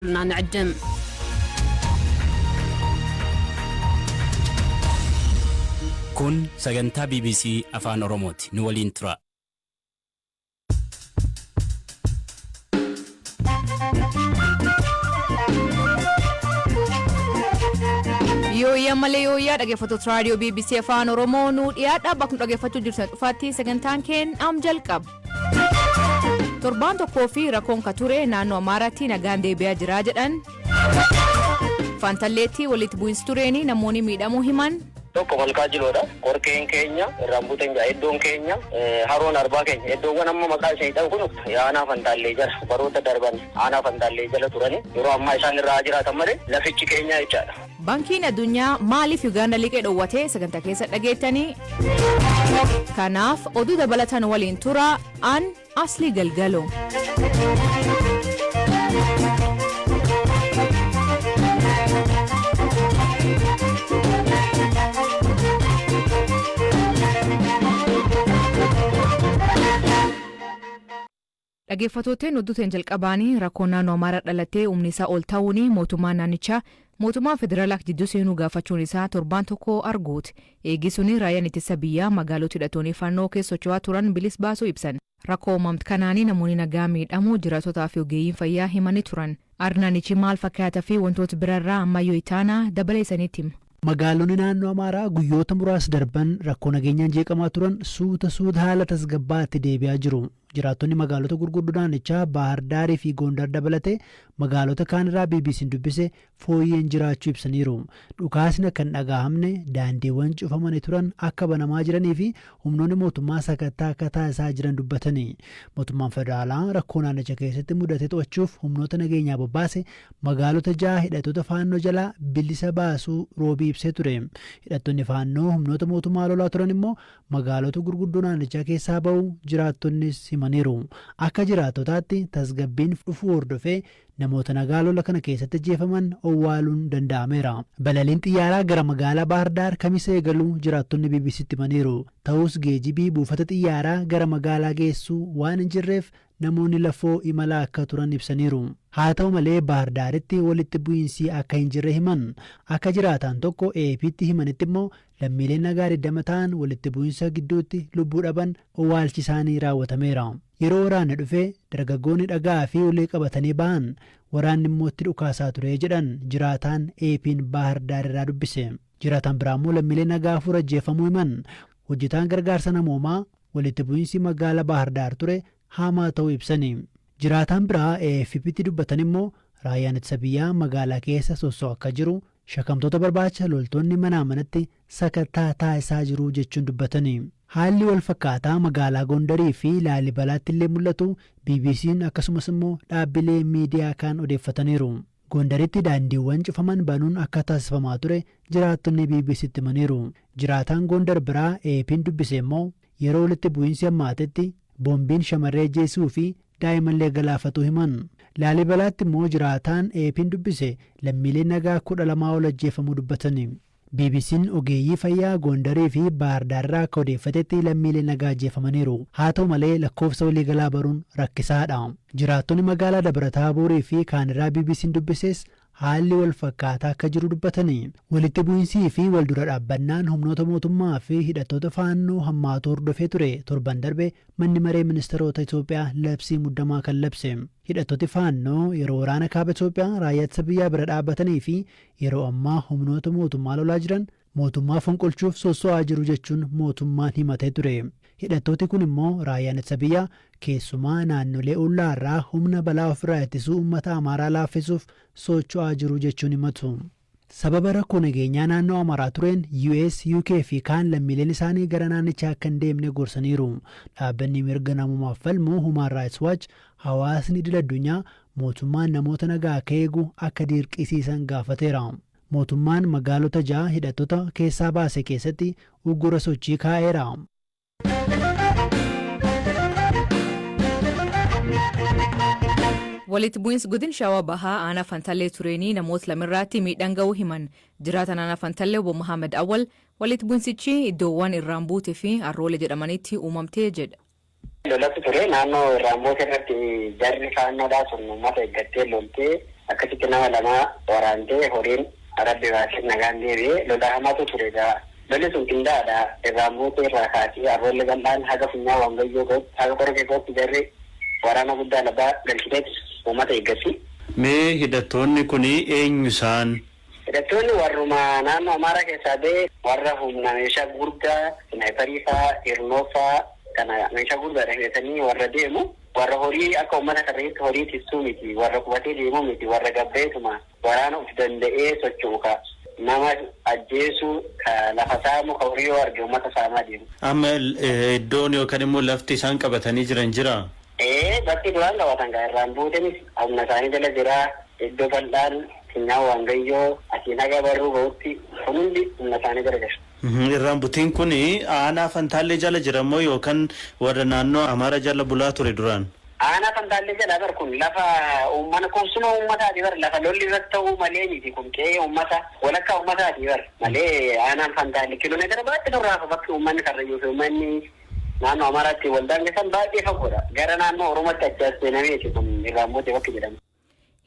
ንዕድም። Kun sagantaa BBC Afaan Oromooti. Nu waliin tura. Yooyyaa malee yooyyaa dhaggeeffattoota raadiyoo BBC Afaan Oromoo nu dhiyaadha. Bakka nu dhaggeeffachuu jirtan dhufaatti sagantaan keen am jalqaba. Torbaan tokkoo fi rakkoon ka ture naannoo Amaaraatti nagaan deebi'aa jira jedhan. Faantalleetti walitti bu'insi tureeni namoonni miidhamuu himan. Tokko malkaa jiloodha. Qorkeen keenya, irraan buteen jira. Iddoon keenya, haroon arbaa keenya. Iddoowwan amma maqaa isin dha'u kun aanaa Fantaallee jala baroota darban aanaa Fantaallee jala turani. Yeroo ammaa isaan irraa jiraatan malee lafichi keenya jechaadha. Baankiin addunyaa maaliif Uganda liqee dhoowwate sagantaa keessa dhageettanii? Kanaaf oduu dabalatan waliin tura an Aslii Galgalo. Dhaggeeffattooteen odduuteen jalqabaanii rakkoon naannoo Amaaraa dhalatee humni isaa ol ta'uun mootummaan naannichaa mootummaa federaalaa jidduu seenuu gaafachuun isaa torbaan tokko arguuti. Eegisuni raayyaan ittisa biyyaa magaalota hidhattoonni fannoo keessa socho'aa turan bilis baasuu ibsan. Rakkoo uumamte kanaanii namoonni nagaa miidhamuu jiraatotaa fi ogeeyyiin fayyaa himanii turan. Arnaanichi maal fakkaataa fi wantoota birarraa ammayyoo itaanaa dabalee isaniitti hima. Magaalonni naannoo Amaaraa guyyoota muraasa darban rakkoo nageenyaan jeeqamaa turan suuta suuta haala tasgabbaatti deebi'aa jiru. Jiraattonni magaalota gurguddoo naannichaa Baahar Daarii fi Gondar dabalatee magaalota kaan irraa BBC'n dubbise fooyyeen jiraachuu ibsaniiru. Dhukaasni akka hin dhagahamne daandiiwwan cufamanii turan akka banamaa jiranii fi humnoonni mootummaa sakattaa akka taasisaa jiran dubbatani. Mootummaan federaalaa rakkoo naannicha keessatti mudate to'achuuf humnoota nageenyaa bobbaase magaalota ja'a hidhattoota faannoo jalaa bilisa baasuu roobii ibsee ture. Hidhattoonni faannoo humnoota mootummaa lolaa turan immoo magaalota gurguddoo naannichaa keessaa ba'u jiraattonnis himaniiru. Akka jiraattotaatti tasgabbiin dhufuu hordofee namoota nagaa lola kana keessatti ajjeefaman owwaaluun danda'ameera. Balaliin xiyyaaraa gara magaalaa Baahir Daar kamisa eegaluu jiraattonni BBCtti himaniiru. Ta'us geejibii buufata xiyyaaraa gara magaalaa geessuu waan hin jirreef namoonni lafoo imalaa akka turan ibsaniiru. Haa ta'u malee Baahir Daaritti walitti bu'iinsi akka hin jirre himan. Akka jiraataan tokko AP'tti himanitti immoo lammiileen nagaa 20 ta'an walitti bu'iinsa gidduutti lubbuu dhaban owwaalchi isaanii raawwatameera. Yeroo waraanni dhufe dargaggoonni dhagaa fi ulee qabatanii ba'an waraanni immoo itti dhukaasaa ture jedhan jiraataan AP'n Baahir Daar irraa dubbise. Jiraataan biraa immoo lammiilee nagaa 4 ajjeefamuu himan. Hojjetaan gargaarsa namoomaa walitti bu'iinsi magaala Baahir Daar ture hamaa ta'uu ibsani. Jiraataan biraa AFP'tti dubbatan immoo raayyaan ittisa biyyaa magaalaa keessa sosso'aa akka jiru shakamtoota barbaacha loltoonni manaa manatti sakattaa taasisaa jiru jechuun dubbatani. Haalli wal fakkaataa magaalaa Gondarii fi Laalibalaatti illee mul'atu BBC'n akkasumas immoo dhaabbilee miidiyaa kaan odeeffataniiru. Gondaritti daandiiwwan cufaman banuun akka taasifamaa ture jiraattonni BBCtti himaniiru. Jiraataan Gondar biraa AP'n dubbise immoo yeroo walitti bu'iinsi hammaatetti boombiin shamarree ajjeesuu fi daa'imallee galaafatuu himan. Laalibalaatti immoo jiraataan AP'n dubbise lammiileen nagaa 12 ol ajjeefamuu dubbatani. BBC'n ogeeyyii fayyaa Gondarii fi Baahir Daar irraa akka odeeffatetti lammiileen nagaa ajjeefamaniiru. Haa ta'u malee lakkoofsa waliigalaa baruun rakkisaadha. Jiraattonni magaalaa Dabra Taaborii fi kaanirraa BBC'n dubbises haalli wal fakkaataa akka jiru dubbatani. Walitti bu'iinsii fi wal dura dhaabbannaan humnoota mootummaa fi hidhattoota faannoo hammaatuu hordofee ture torban darbe manni maree ministeerota Itoophiyaa labsii muddamaa kan labse. Hidhattooti faannoo yeroo waraana kaaba Itoophiyaa raayyaa ittisa biyyaa bira dhaabbatanii fi yeroo ammaa humnoota mootummaa lolaa jiran mootummaa fonqolchuuf sosso'aa jiru jechuun mootummaan himatee ture. Hidhattooti kun immoo raayyaan ittisa biyyaa keessumaa naannolee ollaa irraa humna balaa ofirraa ittisuu uummata Amaaraa laaffisuuf socho'aa jiru jechuun himatu. Sababa rakkoo nageenyaa naannoo Amaaraa tureen US, UK fi kaan lammiileen isaanii gara naannichaa akka hin deemne gorsaniiru. Dhaabbanni mirga namoomaaf falmu Human Rights Watch hawaasni idil addunyaa mootummaan namoota nagaa akka eegu akka dirqisiisan gaafateera. Mootummaan magaalota ja'a hidhattoota keessaa baase keessatti uggura sochii kaa'eera. Walitti bu'iinsi godin Shawaa Bahaa aanaa Fantallee tureenii namoota lamirraatti miidhaan ga'uu himan. Jiraatan aanaa Fantallee obbo Muhammad Awwal walitti bu'iinsichi iddoowwan irraan buute fi arroole jedhamanitti uumamtee jedha. Lolatu ture naannoo irraan buute irratti jarri faannoodhaa sun uummata eeggattee loltee Akkasitti nama lama waraantee horiin Rabbi baasee nagaan deebi'ee lola hamaatu ture egaa. Lolli sun qindaa'aadha. Irraan buutee irraa kaasee arroolli bal'aan haga funyaan waangayyoo ga'utti haga qorqee ga'utti jarri waraana guddaa lafaa galchiteeti uummata eeggatti. Mee hidhattoonni kun eenyu isaan? Hidhattoonni warruma naannoo Amaaraa keessaa ba'e warra humna meeshaa gurguddaa sniper faa, hirnoo faa kana meeshaa gurguddaadha hidhatanii warra deemu warra horii akka uummata karrayyuutti horii tiksuu miti warra qubatee deemuu miti warra gabbeetuma waraana of danda'ee socho'u ka nama ajjeesu ka lafa saamu ka horii yoo arge uummata saamaa deemu. Amma iddoon yookaan immoo lafti isaan qabatanii jiran jiraa? Ee bakki duraan qabatan gaa irraan buutenis humna isaanii jala jira iddoo bal'aan funyaan waangayyoo asiin haga barruu gahutti kun hundi humna isaanii jala jira. Irraan butiin kun aanaa Fantaallee jala jira moo yookaan warra naannoo Amaara jala bulaa ture duraan? Aanaa Fantaallee jala bar kun lafa uummana qubsuma uummataati bar lafa lolli irratti ta'uu malee miti kun qe'ee uummata walakkaa uummataati bar malee aanaan Fantaallee kiiloomeetira baay'ee irraa bakki uummanni Karrayyuu fi uummanni naannoo Amaaraatti wal daangessan baay'ee fagoodha. Gara naannoo Oromootti achi as seenameeti kun irraan buute bakki jedhamu.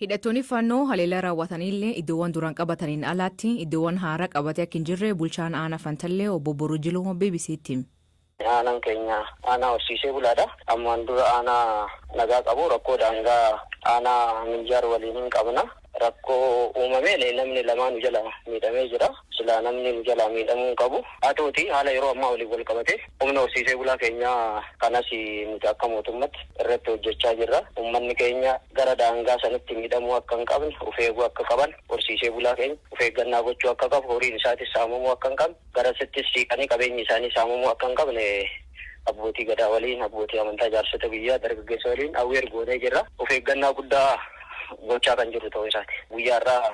Hidhattoonni Faannoo haleellaa raawwatanillee iddoowwan duraan qabataniin alaatti iddoowwan haaraa qabatee akka hin jirre bulchaan aanaa Fantallee obbo Boruu Jiluu BBC'tti hime. Aanaan keenya aanaa horsiisee bulaadha. Ammaan dura aanaa nagaa qabu rakkoo daangaa aanaa Minjaar waliin hin qabna. Rakkoo uumameen namni lamaa nu jala miidhamee jira. Silaa namni nu jalaa miidhamuu hin qabu. Haa ta'uutii haala yeroo ammaa waliin wal qabatee humna horsiisee bulaa keenyaa kanas nuti akka mootummatti irratti hojjechaa jirra. Uummanni keenya gara daangaa sanitti miidhamuu akka hin qabne, of eeguu akka qaban, horsiisee bulaa keenya of eeggannaa gochuu akka qabu, horiin isaatis saamamuu akka hin qabne, garasittis siiqanii qabeenyi isaanii saamamuu akka hin qabne abbootii gadaa waliin, abbootii amantaa, jaarsota biyyaa, dargaggeessa waliin awweer goonee jirra. Of eeggannaa guddaa gochaa kan jiru ta'uu isaati. Guyyaa irraa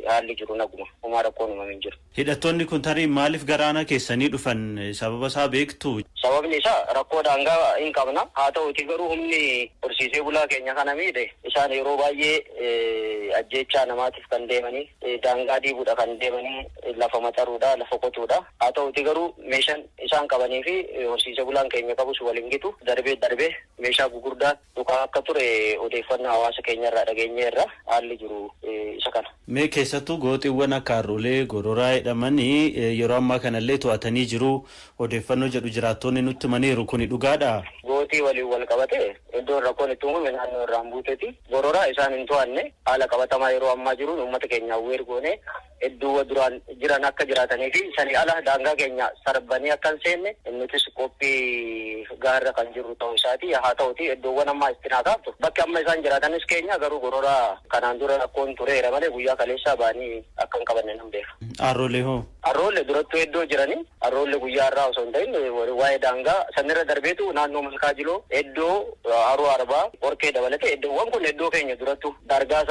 haalli jiru naguma. Homaa rakkoon uumame hin jiru. Hidhattoonni kun tarii maaliif gara aanaa keessanii dhufan sababa isaa beektuu? Sababni isaa rakkoo daangaa hin qabna. Haa ta'uutii garuu humni horsiisee bulaa keenya kana miidhe isaan yeroo baay'ee ajjeechaa namaatiif kan deemanii, daangaa diiguudha kan deemanii, lafa maxaruudha, lafa qotuudha. Haa ta'uutii garuu meeshaan isaan qabanii fi horsiisee bulaan keenya qabus wal hin gitu. Darbee darbee meeshaa gugurdaa dhukaa akka ture odeeffannoo hawaasa keenya irraa dhageenyeerra. Haalli jiru isa kana. Mee keessattuu gooxiiwwan akka Harrolee, Gororaa jedhaman yeroo ammaa kanallee to'atanii jiru odeeffannoo jedhu jiraattoonni nutti himaniiru. Kuni dhugaadhaa? Gooxii waliin wal qabatee iddoon rakkoon itti uumame naannoo irraan buuteeti. Gororaa isaan hin to'anne. Haala qabatamaa yeroo ammaa jiruun uummata keenya aware goonee iddoowwan duraan jiran akka jiraatanii fi sanii ala daangaa keenya sarbanii akka hin seenne nutis qophii gahaarra kan jirru ta'uu isaati. Haa ta'uti iddoowwan ammaa itti naa kaaftu bakki amma isaan jiraatanis keenya garuu Gororaa kanaan dura rakkoon tureera malee guyyaa kaleessaa ba'anii akka hin qabanne nan beeka. Arroolee hoo? Arroolle durattuu iddoo jiranii Arroolle guyyaa har'aa osoo hin ta'in waa'ee daangaa sanirra darbeetu naannoo Malkaa Jiloo iddoo Haroo Arbaa Qorkee dabalatee iddoowwan kun iddoo keenya durattu dargaa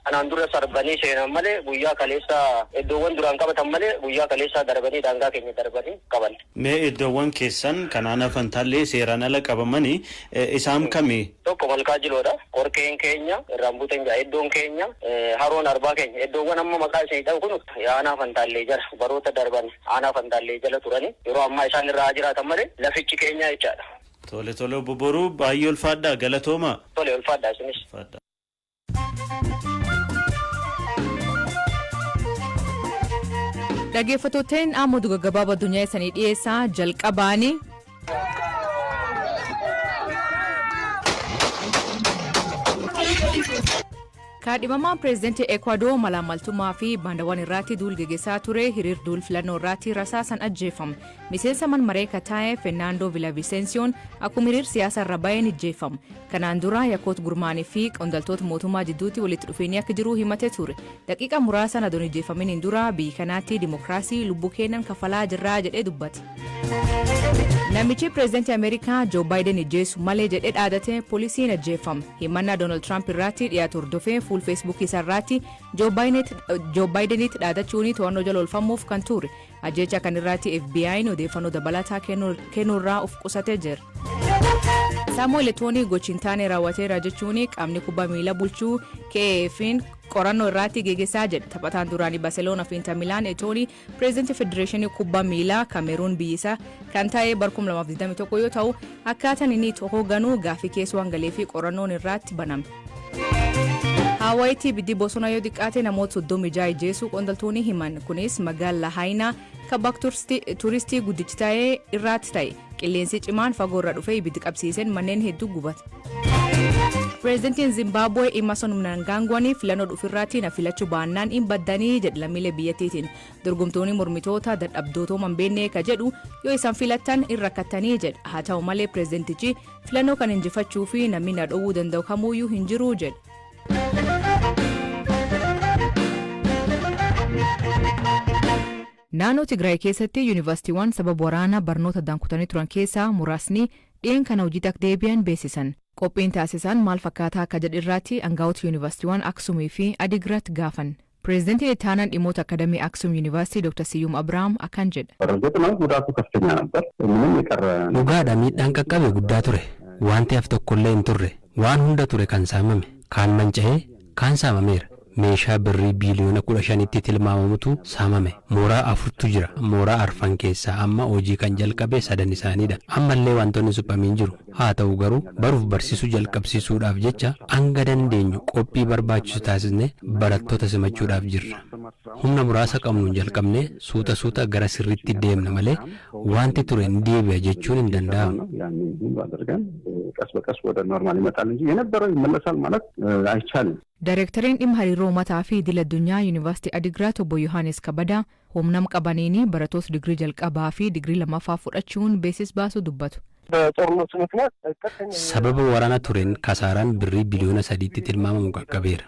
kanaan dura sarbanii seenan malee guyyaa kaleessaa iddoowwan duraan qabatan malee guyyaa kaleessaa darbanii daangaa keenya darbanii qaban. Mee iddoowwan keessan kan aanaa Fantaallee seeraan ala qabamani isaan kami? Tokko Malkaa Jiloodha. Qorkeen keenya, irraan buuteen jira. Iddoon keenya, haroon arbaa keenya. Iddoowwan amma maqaa isinii dha'u kun aanaa Fantaallee jala baroota darban aanaa Fantaallee jala turani. Yeroo ammaa isaan irraa haa jiraatan malee lafichi keenya jechaadha. Tole tole obbo Boruu baay'ee ulfaadhaa galatoomaa. Tole ulfaadhaa isinis. Ulfaadhaa. Dhaggeeffattootni amma oduu gaggabaabaa addunyaa isanii dhiyeessaa jalqabaanii. Kaadhimamaan pireezidantii Ekwaadoo malaammaltummaa fi baandawwan irraatti duul geggeessaa ture hiriir duul filannoo irraatti rasaasan ajjeefame. Miseensa man maree ka taa'e Fernaandoo Vilavisensiyoon akkuma hiriir siyaasa irra ba'een ijjeefame. Kanaan dura yakkoota gurmaa'anii fi qondaltoota mootummaa jidduutti walitti dhufeenyi akka jiru himate ture. Daqiiqa muraasaan adoon ijjeefaminiin dura biyyi kanaatti dimokiraasii lubbuu keennan kafalaa jirraa jedhee dubbate. Namichi pireezidantii Ameerikaa Joo Baayiden ijjeessu malee jedhee dhaadate poolisiin ajjeefame. Himannaa Doonaald Tiraamp irraatti dhiyaatu hordofee fuul Feesbuukii isaa irraatti Joo Baayidenitti dhaadachuun to'annoo jala oolfamuuf kan ture. Ajjeechaa kan irraatti FBI'n odeeffannoo dabalataa kennuurraa of qusatee jira. Saamu'eel Etooni gochi hin taane raawwateera jechuun qaamni kubbaa miilaa bulchuu KAF'n qorannoo irraatti geggeessaa jedhe. Taphataan duraanii Barceloona fi Inter Milaan Etooni pireezidantii Federeeshinii Kubbaa Miilaa Kameruun biyyisaa kan ta'e bara 2021 yoo ta'u akkaataan inni itti hoogganu gaaffii keessa waan galee fi qorannoon irraatti baname. Hawaayitti ibiddi bosona yoo xiqqaate namoota 36 ajjeesuu qondaaltonni himan. Kunis magaalaa Lahaayinaa kan bakka turistii guddichi ta'ee irraatti ta'e. Qilleensi cimaan fagoo irra dhufee ibiddi qabsiiseen manneen hedduu gubate. Pireezidantiin Zimbaabuwee Emmerson Mnangagwaan filannoo dhufirraatti na filachuu baannaan hin baddanii jedhe lammiilee biyyattiitiin. Dorgomtoonni mormitoota dadhabdoota hin beekne ka jedhu yoo isaan filattan hin rakkattanii jedha. Haa ta'u malee, pireezidantichi filannoo kan injifachuu fi namni na dhowwuu danda'u kamuyyuu hin jiru jedha. Naannoo Tigraay keessatti yuunivarsiitiiwwan sababa waraanaa barnoota addaan kutanii turan keessaa muraasni dhiyeen kana hojii akka deebi'an beeksisan. Qophiin taasisan maal fakkaataa akka jedhu irratti aangawoota yuunivarsiitiiwwan Aksumii fi Adigiraat gaafan. Pireezidantiin itti aanaan dhimmoota akadamii Aksum Yuunivarsiitii Dr. Siyyum Abiraam akkan jedha. እርግጥ ነው ጉዳቱ ከፍተኛ ነበር። ምንም የቀረ Dhugaadha, miidhaan qaqqabe guddaa ture. Wanti hafe tokkollee hin turre. Waan hunda ture kan saamame. Kaan manca'ee, kaan saamameera. Meeshaa birrii biiliyoona 15tti tilmaamamutu saamame. Mooraa afurtu jira. Mooraa arfan keessaa amma hojii kan jalqabe sadan isaaniidha. Ammallee wantoonni suphamiin jiru. Haa ta'u garuu, baruuf barsiisuu jalqabsiisuudhaaf jecha hanga dandeenyu qophii barbaachisu taasisnee barattoota simachuudhaaf jirra. Humna muraasa qabnuun jalqabnee suuta suuta gara sirriitti deemna malee wanti ture ni deebi'a jechuun hin danda'amu. ያንን ሁሉ አድርገን ቀስ በቀስ ወደ ኖርማል ይመጣል እንጂ የነበረው ይመለሳል ማለት አይቻልም። Daayireektareen dhimma hariiroo uummataa fi idil addunyaa Yuunivarsiitii Adigiraat obbo Yohaannis Kabadaa humna qabaniin barattoota digirii jalqabaa fi digirii lammaffaa fudhachuun beeksisa baasuu dubbatu. በጦርነቱ ምክንያት ቀጥተኛ Sababa waraana tureen kasaaraan birrii biliyoona 3tti tilmaamamu qaqqabeera.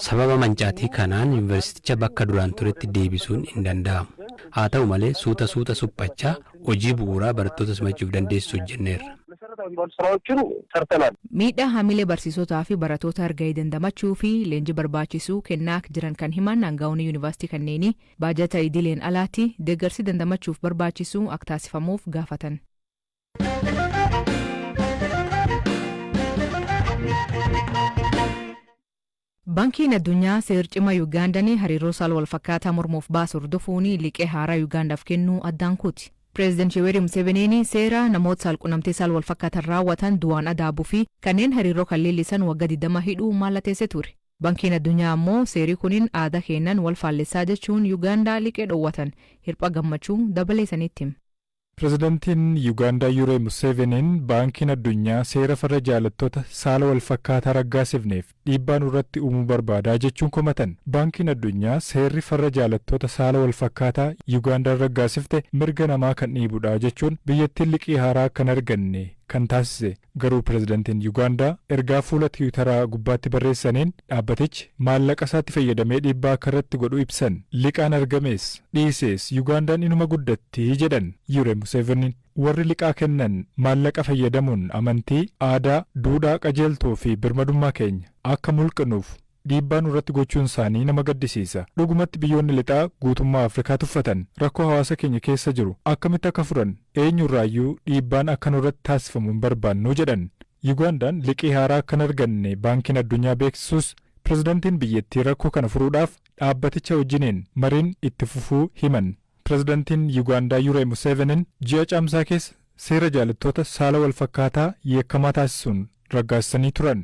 Sababa mancaatii kanaan yuunivarsiiticha bakka duraan turetti deebisuun hin danda'amu. Haa ta'u malee, suuta suuta suphachaa hojii bu'uuraa barattoota simachuuf dandeessisu hojjenneerra. መሰረታዊ የሚባሉ ስራዎችን ሰርተናል። Miidhaa hamilee barsiisotaa fi barattoota argahee dandamachuu fi leenjii barbaachisuu kennaa akka jiran kan himan aangawoonni yuunivarsiitii kanneenii, baajata idileen alaatti deeggarsi dandamachuuf barbaachisu akka taasifamuuf gaafatan. Baankiin Addunyaa seer cimaa Yuugaandaan hariiroo saala walfakkaataa mormuuf baasu hordofuun liqee haaraa Yuugaandaaf kennuu addaan kuti. Pireezidaant Yoweri Museveniin seera namoota saalqunnamtii saala walfakkaataan raawwatan du'aan adaabuu fi kanneen hariiroo kan leellisan waggaa 20 hidhuu mallatteessee ture. Baankiin Addunyaa ammoo seerri kunin aadaa keenyan wal faallessaa jechuun Yuugaandaa liqee dhoowwatan. Hirpha Gammachuu dabaleessaniitti hima. Pireezidantiin Yuugaandaa Yuuree Museveniin Baankiin Addunyaa seera farra jaalattoota saala walfakkaataa raggaasifneef dhiibbaa nurratti uumuu barbaadaa jechuun komatan. Baankiin Addunyaa seerri farra jaalattoota saala walfakkaataa Yuugaandaan raggaasifte mirga namaa kan dhiibudha jechuun biyyattiin liqii haaraa kan arganne kan taasise. Garuu pireezidantiin Yuugaandaa ergaa fuula Tiwiitaraa gubbaatti barreessaniin dhaabbatichi maallaqa isaatti fayyadamee dhiibbaa akka irratti godhu ibsan. Liqaan argamees dhiisees Yuugaandaan inuma guddatti jedhan Yuuree Museveniin. Warri liqaa kennan maallaqa fayyadamuun amantii, aadaa, duudhaa, qajeeltoo fi birmadummaa keenya akka mulqinuuf dhiibbaa nurratti gochuun isaanii nama gaddisiisa. Dhugumatti biyyoonni lixaa guutummaa Afrikaa tuffatan rakkoo hawaasa keenya keessa jiru akkamitti akka furan eenyurraayyuu dhiibbaan akka nurratti taasifamu hin barbaannu jedhan. Yuugandaan liqii haaraa akka hin arganne Baankiin Addunyaa beeksisus, pirezidaantiin biyyattii rakkoo kana furuudhaaf dhaabbaticha wajjiniin mariin itti fufuu himan. Pirezidaantiin Yuugaandaa Yuree Museveniin ji'a Caamsaa keessa seera jaalattoota saala walfakkaataa yakkamaa taasisuun raggaasisanii turan.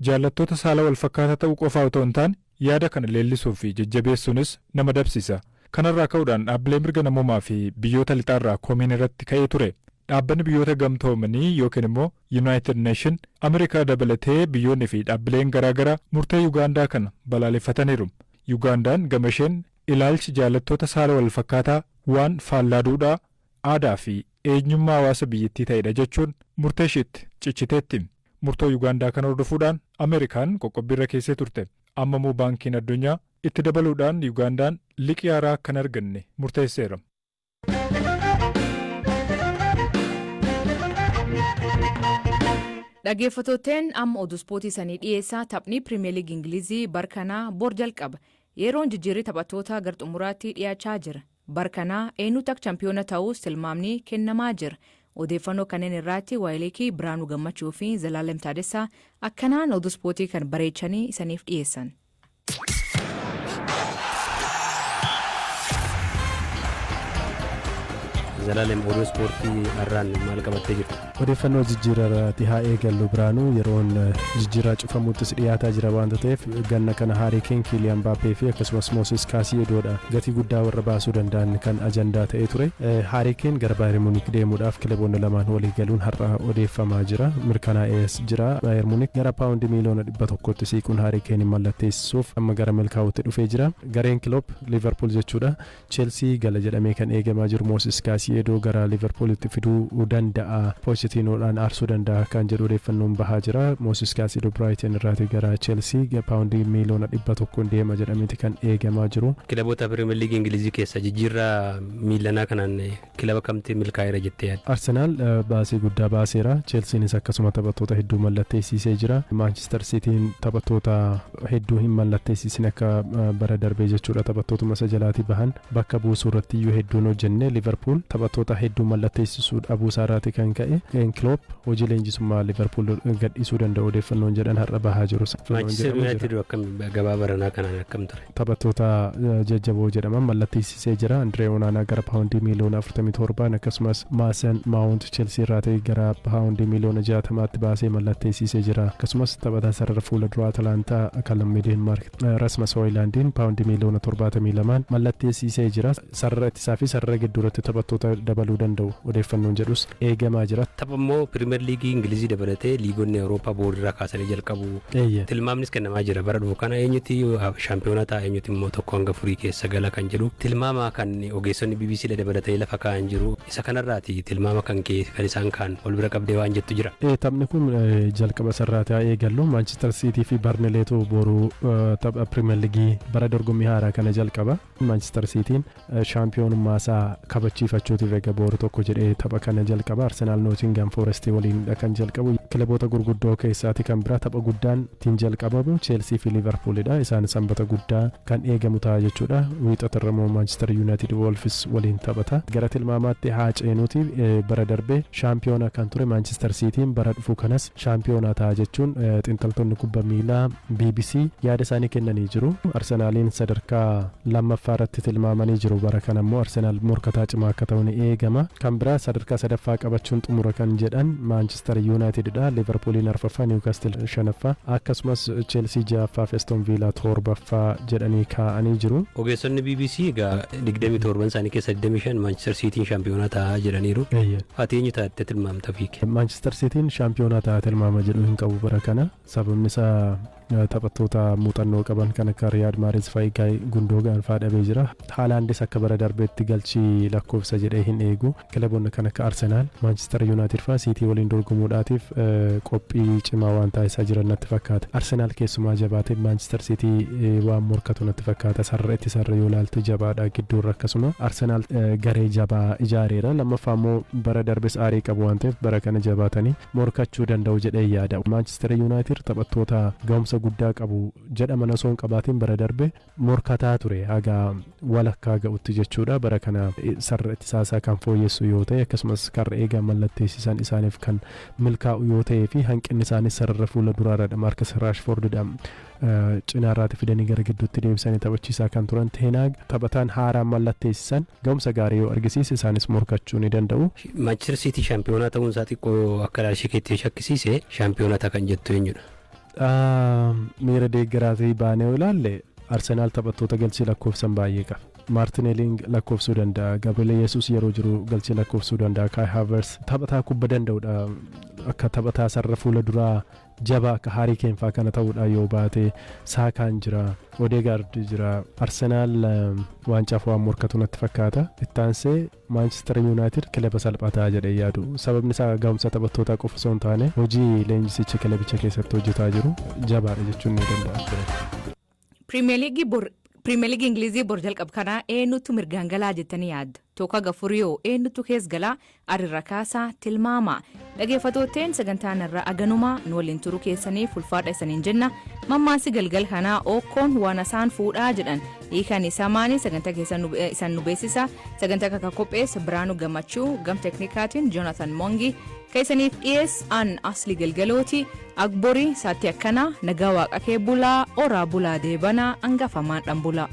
Jaalattoota saala walfakkaataa ta'uu qofaa otoo hin taane, yaada kana leellisuu fi jajjabeessuunis nama dabsisa. Kanarraa ka'uudhaan dhaabbilee mirga namoomaa fi biyyoota lixaarraa komiin irratti ka'ee ture. Dhaabbanni Biyyoota Gamtoomanii yookiin immoo United Nation, Ameerikaa dabalatee biyyoonni fi dhaabbileen garaagaraa murtee Yuugaandaa kana balaaleffataniiru. Yuugaandaan gama isheen ilaalchi jaalattoota saala walfakkaataa waan faallaa duudhaa, aadaa fi eenyummaa hawaasa biyyattii ta'edha jechuun murtee isheetti cichiteetti. Murtoo Yuugaandaa kana hordofuudhaan Ameerikaan qoqqobbiirra keessee turte. Amma immoo Baankiin Addunyaa itti dabaluudhaan Yuugaandaan liqii haaraa akka hin arganne murteesseera. Dhaggeeffattootteen, amma oduu ispoortii sanii dhiyeessaa. Taphni Pirimeer Liigii Ingilizii barkanaa bor jalqaba. Yeroon jijjiirrii taphattoota gara xumuraatti dhiyaachaa jira. Barkanaa eenyutu akka champiyoona ta'us tilmaamni kennamaa jira. Odeeffannoo kanneen irratti Waayilekii Biraanuu Gammachuu fi Zalaalem Taadessaa akkanaan oduu ispoortii kan bareechanii isaniif dhiyeessan. Zalaalem, oduu ispoortii har'aan maal qabattee jirta? Odeeffannoo jijjiirraati haa eegallu, Biraanuu. Yeroon jijjiirraa cufamuuttis dhiyaataa jira waanta ta'eef, ganna kana Haarii Keen, Kiiliyaan Mbaappee fi akkasumas Mooses Kaasiyedoodha gatii guddaa warra baasuu danda'an kan ajandaa ta'ee ture. Haarii Keen gara Baayern Munik deemuudhaaf kilaboonni lamaan walii galuun har'a odeeffamaa jira, mirkanaa'ees jira. Baayern Munik gara paawundii miiliyoona 100tti siiquun Haarii Keen mallatteessisuuf amma gara milkaa'utti dhufee jira. Gareen Kiloop, Liverpool jechuudha, Cheelsii gala jedhamee kan eegamaa jiru Mooses Kaasiyeedoo gara Liverpoolitti fiduu danda'a, Pochetiinoodhaan aarsuu danda'a kan jedhu odeeffannoon bahaa jira. Mooses Kaasiyeedoo Biraayitin irraati gara Cheelsii paawundii miiliyoona 100n deema jedhameeti kan eegamaa jiru. Kilaboota Pirimeer Liigii Ingilizii keessa jijjiirraa miilanaa kanaan kilaba kamti milkaa'eera jettee yaadda? Arsenaal baasii guddaa baaseera. Cheelsiinis akkasuma taphattoota hedduu mallatteessisee jira. Maanchister Siitiin taphattoota hedduu hin mallatteessisin akka bara darbee jechuudha. Taphattootuma isa jalaatii bahan bakka buusuu irratti iyyuu hedduun hojjenne. Liverpool taphattoota hedduu mallatteessisuu dhabuu isaarraati kan ka'e Klopp hojii leenjisummaa Liverpool gadhiisuu danda'u odeeffannoon jedhan har'a bahaa jiru. Maanchister Yuunaayitid akkam gabaa baranaa kanaan akkam ture? Taphattoota jajjaboo jedhaman mallatteessisee jira. Andree Onaanaa gara paawundii miiliyoona 47n, akkasumas Maasen Maawunt Cheelsii irraa ta'e gara paawundii miiliyoona 60tti baasee mallatteessisee jira. Akkasumas taphataa sarara fuula duraa Atalaantaa kan lammii Deenmaark Rasmas Hooyilaandiin paawundii miiliyoona 72n mallatteessisee jira. Sarara ittisaa fi sarara gidduu irratti taphattoota dabaluu danda'u odeeffannoon jedhus eegamaa jira. Tapha immoo Pirimeer Liigii Ingilizii dabalatee liigonni Awurooppaa boordirraa kaasanii jalqabu. Tilmaamnis kennamaa jira, bara dhufu kana eenyuti shaampiyoona ta'a, eenyuti immoo tokko hanga furii keessa gala kan jedhu tilmaama kan ogeessonni BBC dabalatanii lafa kaa'an jiru. Isa kanarraati tilmaama kan kee kan isaan kaan wal bira qabdee waan jettu jira? Taphni kun jalqaba sararaati haa eegallu. Maanchister Siitii fi Barneleetu boruu tapha Pirimeer Liigii bara dorgommii haaraa kana jalqaba. Maanchister Siitiin shaampiyoonummaa isaa kabachiifachuutiif egaa boru tokko jedhee tapha kana jalqaba. Arsenaal Nootingam Foorestii waliinidha kan jalqabu. Kilaboota gurguddoo keessaati kan biraa tapha guddaan ittiin jalqabamu Cheelsii fi Liverpoolidha. Isaan sanbata guddaa kan eegamu ta'a jechuudha. Wiixatarra immoo Maanchister Yuunaayitid Wolfis waliin taphata. Gara tilmaamaatti haa ceenuuti, bara darbe shaampiyoona kan ture Maanchister Siitiin bara dhufu kanas shaampiyoona ta'a jechuun xiinxaltoonni kubba miilaa BBC yaada isaanii kennanii jiru. Arsenaaliin sadarkaa lammaffaa irratti tilmaamanii jiru. Bara kana immoo Arsenaal morkataa cimaa akka ta'u ni eegama. Kan biraa sadarkaa sadaffaa qabachuun xumura kan jedhan Maanchister Yuunaayitididha. Liverpooliin arfaffaa, Niwukaastil shanaffaa, akkasumas Cheelsii ja'affaa fi Aston Viilaa torbaffaa jedhanii kaa'anii jiru. Ogeessonni BBC egaa 27 isaanii keessa 25 Maanchister Siitiin shaampiyoona ta'a jedhaniiru. Ati eenyu taate tilmaamta fiike? Maanchister Siitiin shaampiyoona ta'a tilmaama jedhu hin qabu bara kana. Sababni isaa taphattoota muuxannoo qaban kan akka Riyaad Mahrez fa'i, Ilkaay Gundoogaan fa'aa dhabee jira. Haalaandis akka bara darbeetti galchii lakkoofsa jedhee hin eegu. Kilaboonni kan akka Arsenaal, Maanchister Yuunaayitid fa'aa Siitii waliin dorgomuudhaatiif qophii cimaa waan taasisaa jiran natti fakkaata. Arsenaal keessumaa jabaatee Maanchister Siitii waan morkatu natti fakkaata. Sarara ittisaarra yoo ilaalte jabaadha, gidduurra akkasuma. Arsenaal garee jabaa ijaareera. Lammaffaa immoo bara darbes aarii qabu waan ta'eef bara kana jabaatanii morkachuu danda'u jedhee yaada. Maanchister Yuunaayitid taphattoota ga'umsa guddaa qabu jedhaman osoo hin qabaatiin bara darbe morkataa ture haga walakkaa ga'utti jechuudha. Bara kana sarara ittisaasaa kan fooyyessu yoo ta'e, akkasumas karra eegaa mallatteessisan isaaniif kan milkaa'u yoo ta'ee fi hanqinni isaanis sarara fuula duraarradha. Maarkas Raashfoordidha. Cinaarraati fidanii gara gidduutti deebisanii taphachiisaa kan turan Teenaag, taphataan haaraan mallatteessisan ga'umsa gaarii yoo argisiise, isaanis morkachuu ni danda'u. Maanchister Siitii shaampiyoonaa ta'uun isaa xiqqoo akka ilaalcha keetti shakkisiise, shaampiyoonaa ta'a kan jettu eenyudha? Miira deeggaraatii baanee yoo ilaalle, Arsenaal taphattoota galchii lakkoofsan baay'ee qaba. Maartineeliin lakkoofsuu danda'a. Gabriel Yesuus yeroo jiru galchii lakkoofsuu danda'a. Kai Havertz taphataa kubba danda'udha. Akka taphataa sarara fuula duraa jabaa akka Haarii Keen fa'aa kana ta'uudha yoo baate, Saakaan jira. Odeegaard jira. Arsenaal waancaaf waan morkatu natti fakkaata. Ittaansee Maanchister Yuunaayitid kilaba salphataa jedhee yaadu. Sababni isaa ga'umsa taphattootaa qofa osoo hin taane, hojii leenjisichi kilabicha keessatti hojjetaa jiru jabaadha jechuun ni danda'ama. Pirimeer Liigii Ingilizii bor jalqabu kana eenyutu mirgaan galaa jettanii yaaddu? Tokko gafuriyoo eenyutu keessa galaa? Arirra kaasaa tilmaama. Dhaggeeffattootteen, sagantaan irraa aganumaa. Nu waliin turuu keessaniif ulfaadha isaniin jenna. Mammaansi galgal kanaa "Okkoon waan asaan fuudhaa" jedhan, hiikan isaa maani? Sagantaa keessan isan nu beeksisa. Sagantaa kaka qopheessa Biraanuu Gammachuu, gam teknikaatiin Joonatan Mongi, keessaniif dhiyees an Asli Galgalooti. Agborii saatti akkanaa nagaa waaqa kee bulaa, oraa bulaa, deebanaa hangafamaan dhan bulaa.